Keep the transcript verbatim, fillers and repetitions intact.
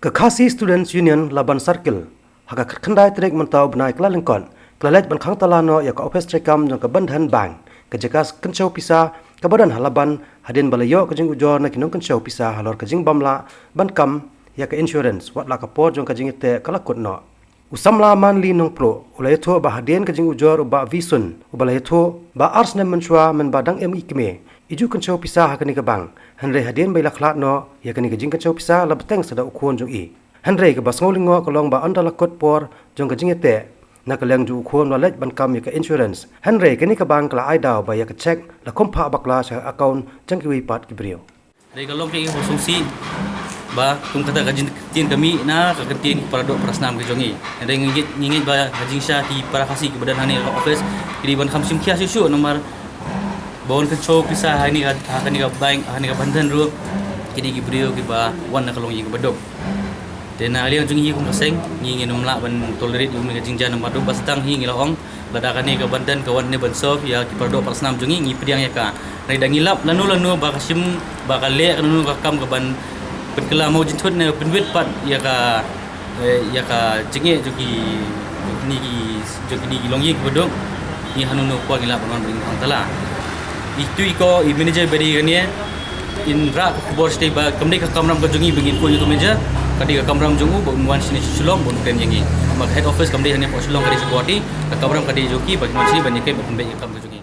Ka Khasi Students Union Laban Circle, ha ka khyndai tarik mynta u bnai Kyllalyngkot, ka la leit ban khang tala noh ïa ka ophis treikam jong ka Bandhan Bank, ka jaka kynchew pisa kaba don ha Laban, hadien ba la ïoh ka jingujor na ki nongkynchew pisa halor ka jingbym lah ban kam ïa ka insurance, wat la ka por jong ka jingïateh ka la kut noh. U samla Manli Nongpluh u la ïathuh ba hadien ka jingujor u Bah Visun, uba la ïathuh ba ar snem mynshuwa mynba dang im i kmie, i ju kynchew pisa ha kane ka bank, hynrei hadien ba i la khlad noh ïa kane ka jingkynchew pisa la bteng sa da u khun jong i. Hynrei kaba sngew lyngngoh ka long ba ynda la kut por jong ka jingïateh, na ka liang jong u khun la leit ban kam ïa ka insurance. Hynrei kane ka bank ka la ai daw ba ïa ka cheque la khum phah bakla sha ka account jong kiwei pat ki briew. Hynrei ka long ka i ba sngewsih ba kum kata ka jingktien ka mih na ka ktien para doh para snam ka jong i. Hynrei ngi ngeit, ngi ngeit ba ka jingshisha ki para Khasi kiba don hangne ha ophis ki dei ban kham shim khia shuh shuh namar ba wan kynchew pisa ha kane ka, ha kane ka bank, ha kane ka Bandhan ruh ki dei ki briew kiba wan na ka longïing kaba duk. Te na liang jong ngi kum ka seng ngi ngin ym lah ban tolerate ïa une ka jingjia namar ruh ba sdang hi ngi la ong lada kane ka Bandhan ka wan ne ban serve ïa ki para doh para snam jong ngi, ngi pdiang ïa ka. Hynrei da ngi lap lano lano ba ka shim ba ka leh ka lano ka kam ka ban pynkylla mawjingthut ne pynwit pat ïa ka, eh, ïa ka jingeh jong ki, jong kine ki, jong kine ki longïing kiba duk. Ngi hano hano kwah ngi lah ban wan ban khang tala. Itu i ko i manager ba dei kane in rah ka khubor shatei ba kam dei ka kamram ka jong ngi ba ngin phone ïa ka manager, ka dei ka kamram jong u ba un wan shane sha Shillong ba un kren ïa ngi. Ba ka head office kam dei hangne hapoh Shillong, ka dei sha Guwahati, ka kamram ka dei jong ki ba kin wan shane ban ïakren ba pynbeit ïa ka kam ka jong ngi.